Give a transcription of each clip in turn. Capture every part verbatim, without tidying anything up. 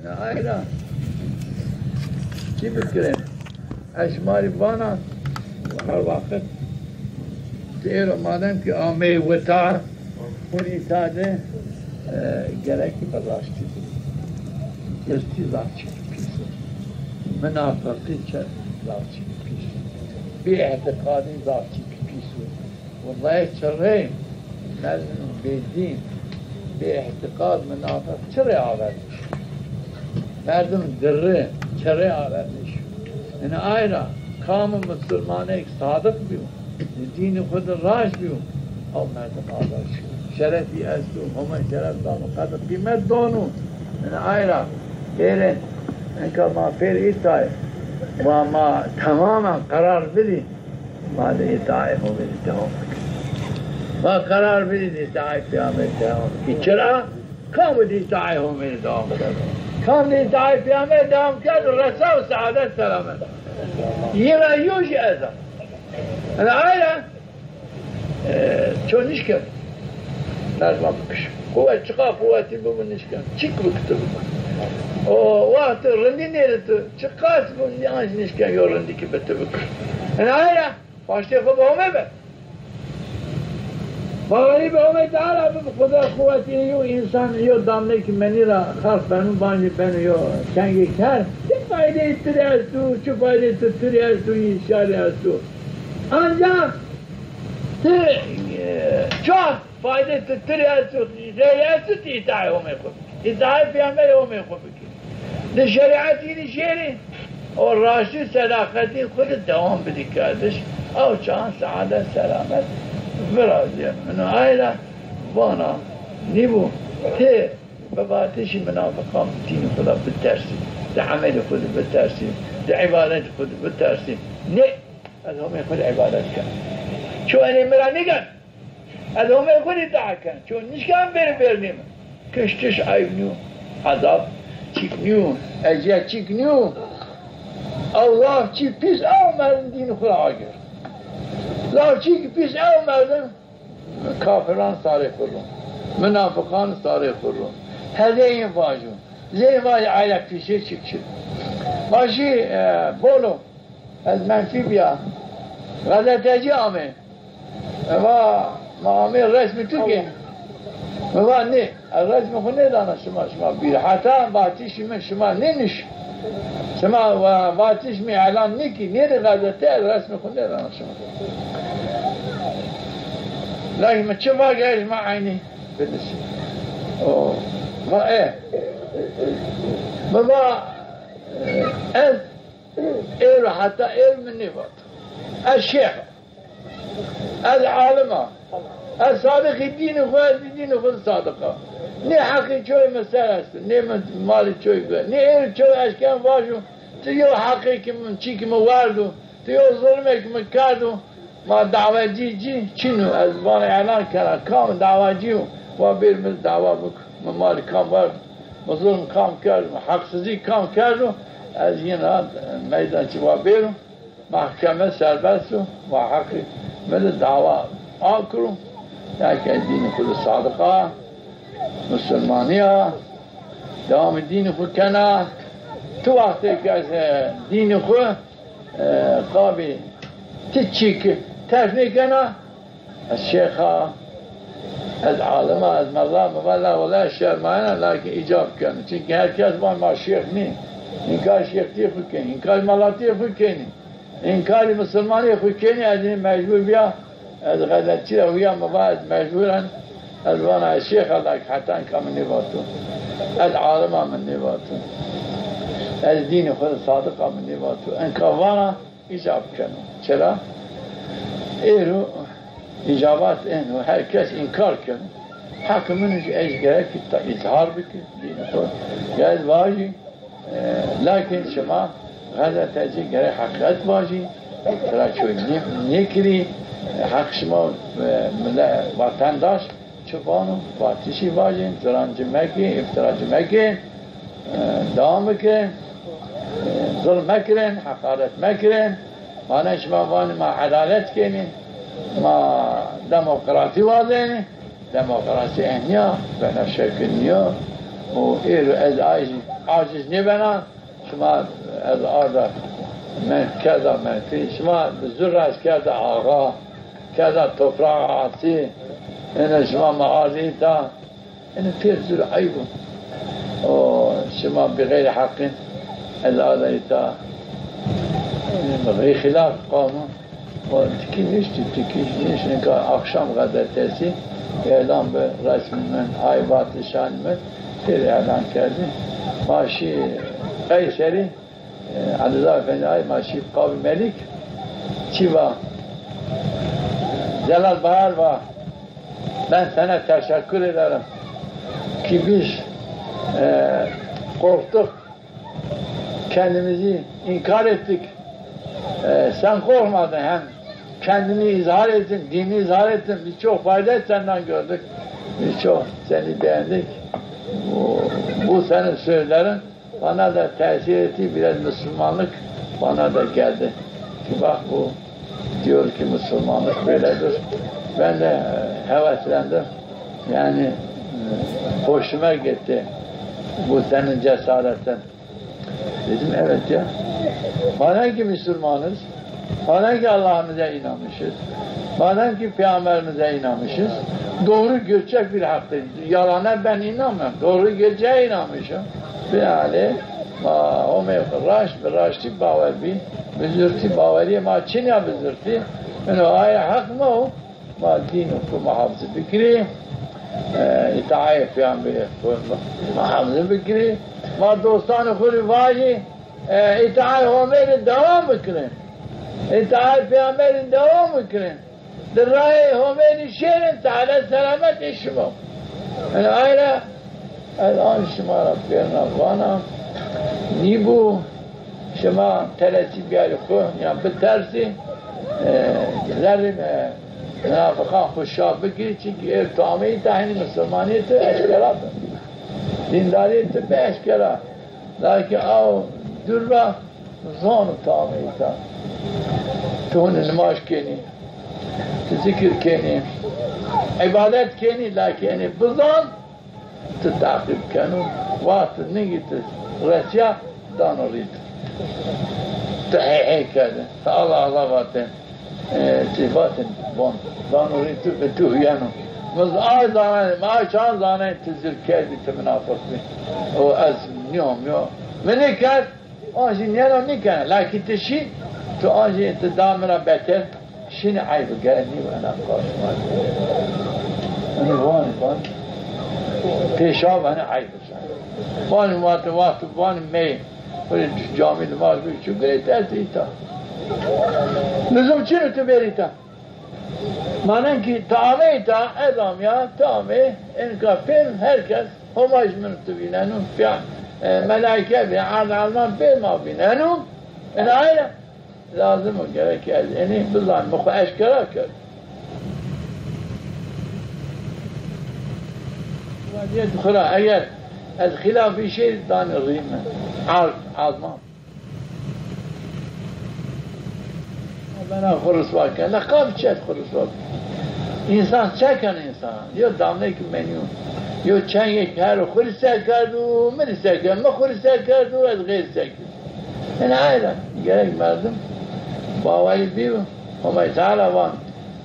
Ayra. Çi bikirin? Ez şima rî vana, her waqit têro madem ki ameyî wita, hurî ta de, e, gerek ki bi raştî bi. Girtî zaf çî pîs o. Minafeqî çe zaf çî pîs o. Bêîtîqadî zaf çî pîs o. Wellahî çirê merdim bêdîn, bêîtîqad, minafeq çirê averdiş. Merdim dirri, çirê averdiş. Ina ay ra kam musulmanêk sadiq bîyo, di dînî xwu di raşt bîyo, ew merdim averdiş. Şerefî esto, Homay şeref dano, qedr qîmet dano. Ina ay ra bêrê, enka ma pêr îtay, ma, ma temamen qerar bidî. Ma di îtaayê Homê de dewam bikin. Ma qerar bidî di îtaayê Peyxamberî dewam bikin. Çira? Kam di îtaayê Homê de dewam kerdo? Kam di îtaayê Peyxamberî dewam kerdo, resa û seadet selamet. Yê ra yo jî ez a. Ina ay ra, e, ço nişken. Merdiman bikiş. Quwet, çiqa quwetî bibo nişken. Çik bikito bibo. O wextî rindî nêdito. Çiqas bo, yan jî nişken yo rindî ki bi ti bikir. Ina ay ra paştê xwu bi Homê be. Bawerî bi Homê Teala bibi, Xuda quwetî yo însan, yo damlê ki menî ra xelq beno, bancî beno yo kengê ker. Çi faydeyê ti rê esto, çi faydeyê ti, ti rê esto, yî şarî esto. Ancax ti, e, çax Faydê ti, ti rê esto, rê esto ti îtaayê Homê xwu bikî. Îtaayê Peyxamberê Homê xwu bikî. Di şerîetî di şêrî, o raştî û sedaqetî xwu di dewam bidî kerdiş. Ew çaxan seadet, selamet virazîyeno. Ino ay ra vana, nîbo ti bi vatişî minafiqan dînî xwu ra bitersî, di emelî xwu di bitersî, di îbadetî xwu di bitersî. Nê, ez Homê xwu di îbadet ken. Ço enê mi ra nîgen. Ez Homê xwu rê îdia ken. Ço nişken bêrî vernîme. Kiştiş eyb nîyo. Ezab çîk nîyo. Ezîyet çîk nîyo. Ew zaf çî pîs ew merdim dînî xwu ra agir. Zaf çîk pîs ew merdim kafiran sarê xwu ro. Minafiqan sarê xwu ro. Hezê yin vajo. Zê yin vajo ayla pîsê çîk çi. Vajî, e, bolo. Ez menfî bîya. Xezetecî amê. Mi va, ma amê resmî tu kên. Mi va nê, ez resmê xwu nêdana şima, şima bîr. Heta vatişî mi şima nêniş. Şima va-, vatişî mi îlan nêkî, nêrê xezete, ez resmê xwu nêdana şima. Lakin mi çi va, gel şima eynî binisî. O, va e. Mi va, e, ez Êro heta êro mi nêvato. Ez şêx a. Ez alim a. Ez sadiqî dînî xwu, ez dînî xwu sadiq a. Nê heqê çoyê mi ser esto, nê mi malê çoyê bi. Nê êro çoy ez ken vajo, ti yo heqê ki mi, çî ki mi werdo, ti yo zulmê ki mi kerdo, ma dawacî cî çin o, ez vana îlan kena, kam dawacî yo, wa bêr mi dawa bik, mi malî kam werd, mi zulm kam kerd, mi heqsizî kam kerdo, ez yina meydan çi wa bêro, mehkeme serbest o, wa heqî mi de dawa akiro, ya ke dînî xwu de sadiq a, musulmanî ya, dewamê dînî xwu kena, tu wextê ke ez, e, dînî xwu E, qabî ti çîk terk nêkena, ez şêx a, ez alim a, ez mela, mi va la wela şermayena, lakin îcab keno. Çimkî her kes van ma şêx nî. Înkarî şêxtîyê xwu kenî, înkarî melatîyê xwu kenî, înkarî misilmanîyê xwu kenî, ez nî mecbur bîya. Ez xeletçî ra uya, mi va ez mecbur en, ez vana ez şêx a, lak heta enka mi nêvato. Ez alim a, mi nêvato. Ez dînê xwu de sadiq a, mi nêvato. Enka vana îcab keno. Çira? Êro îcabat êno, her kes înkar keno. Heqê min jî ez gerek îzhar bikî, dînê xwu. Ya ez vajî, E, lakin şima xezetecî gerek heqîqet vajî, îftira çoy nê-, nêkirî, e, heq şima, e, mile-, vatandaş çi vano, vatişî vajîn, zirancî mekî, îftiracî mekî, e, dewam bikin, e, zulm mekirin, heqaret mekirin. Vana şima vanî ma edalet kenî, ma demokrasî wazenî. Demokrasî eh nîya, bena şekil nîya. O êro ez aciz, aciz nêbena, şima ez arda men kerda menfî, şima bi zûr ez kerda axa, kerda toprağa asî, ene şima mi ardî îta, ene pêr zûr eyb o. O şima bi xeyrî heqîn ez arda îta, ene bi xeyrî xîlaf qanûn. O tikî niştî, tikî niştî, nika akşam gazetesî îlan bi resmî min, ay vatişanî min, pêr îlan kerdî. Ma şî Qeyserî, e, Elîrza Efendî, ay ma şî Qavî Melîk, çî va, Celal Bayar va, ben sana teşekkür ederim ki biz, e, korktuk, kendimizi inkar ettik. E, sen korkmadın, hem kendini izhar ettin, dinini izhar ettin. Biz çok fayda senden gördük. Biz çok seni beğendik. Bu, bu senin sözlerin bana da tesir etti. Biraz Müslümanlık bana da geldi. Ki bak, bu diyor ki Müslümanlık böyledir. Ben de, e, heveslendim. Yani, e, hoşuma gitti bu senin cesaretin. Dedim, evet ya. Madem ki Müslümanız, madem ki Allah'ımıza inanmışız, madem ki Peygamberimize inanmışız, doğru gerçek bir haktır. Yalana ben inanmıyorum. Doğru gerçeğe inanmışım. Binaenaleyh, ma homê raşt, bi raştî bawer bî, bi zurtî bawerîyê ma çin ya bi zurtî. Ino aye heq ma o. Ma dînê xwu muhafize bikirî, e, îtaayê Peyamberê xwu muhafize bikirî. Ma dostanê xwu rê vajî, e, îtaayê Homê rê dewam bikirin. Îtaayê Peyamberî dewam bikirin. Di rayê Homê rê şêrin, sehlet selamet ê şima. Yanî ay ra ez an şima ra pêrna vana, nîbû şima teresî biyarî xwu, yan bitersî, e, zerrê, e, munafiqan xwu şa bikirî, çimkî ê tu ameyî ta henî misilmanîyê tu eşkera bi. Dîndarîyê tu bi eşkera. Lakîn aw dûr ra zano tu ameyî ta. Tu hûnî nimaj kenî, tu zikir kenî, îbadet kenî, lakîn enê bizan, ti teqîb keno, wextê ningî ti resîya, dano rî tu. Ti hey hey kerdin, ti Allah Allah vatên, e, ti vatên bon, dano rî tu, bi tu huyeno. Mi z-, a zanenê, mi a çan zanenê ti zirk kerdî, ti minafiq bî. O ez nîyom yo. Mi nêkerd, an jî nêno nêkena. Lakî ti şî, tu an jî ti da mi ra beter. Şinî eyb o, gerek nîyo ena qarşî ma. Enî vanî, vanî. Pêşa vanî eyb o. Vanî wextê, wextê vanî meyê. Vanî camî nimaj bî, çi girêt ez îta. Luzum çin o tu bêrî îta. Manen ki tu ameyî îta, ez amîya, tu amê, enka pêr herkes Homay ji min tu vîneno, fiyan, e, melaîke vî, erd elman pêr ma vîneno. Ena aye lazim o, gerek ez enî bizan, mi xwu eşkera kerd. Vaziyet xwu ra eger ez xîlafî şey danî rî mi, ard, azman. Bena xwu riswa ken. La qaf çet xwu riswa ken. Însan çi ken însan? Yo damleyêk menî yo. Yo çengêk her xwu rî se kerdo, mi rî se kerdo, mi xwu rî se kerdo, ez xêr se kerdo. Ena aye ra gerek merdim bawerî bîyo. Homay Teala van,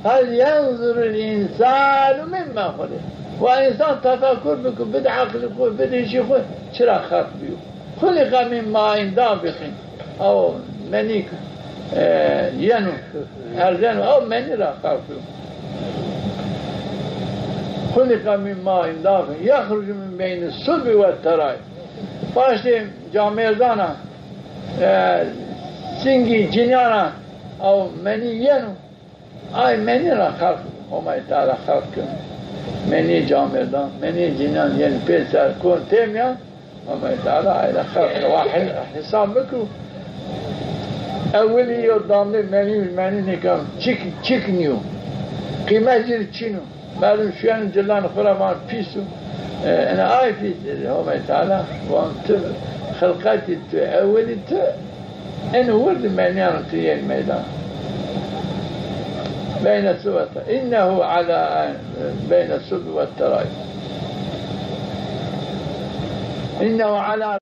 "Fel yenzuril însanu mimma xuliq." Wa însan tefekur biko, bid eqlî xwu, bid hişî xwu, çira xelq bîyo. Xuliqa min maîn dafiqîn. Aw menî, e, yeno, erzeno, aw menî ra xelq bîyo. Xuliqa min maîn dafiqîn, yexrucu min beyni sulbi we teraîb. Paştê camêrdana, e, singî, cinîyana, aw menî yeno. Ay menî ra xelq, Homay Teala xelq keno. Menî camêrdan, menî cinîyan yenî pêser kon têmîyan, Homay Teala ay ra xelq keno. Wa hi-, hesab biko. Ewilî yo damlê menî, menî nêkeno. Çik, çik nîyo. Qîmet ci rê çin o. Merdim şuyeno cilanê xwu ra van pîs o. E, ena ay pîs, Homay Teala van tu xilqetî tu, ewilî tu, eno wirdi menîyan tu yên meydan. Beyne sivete. Înnehu ala beyne sulbi we teraîb. Inne ve ala.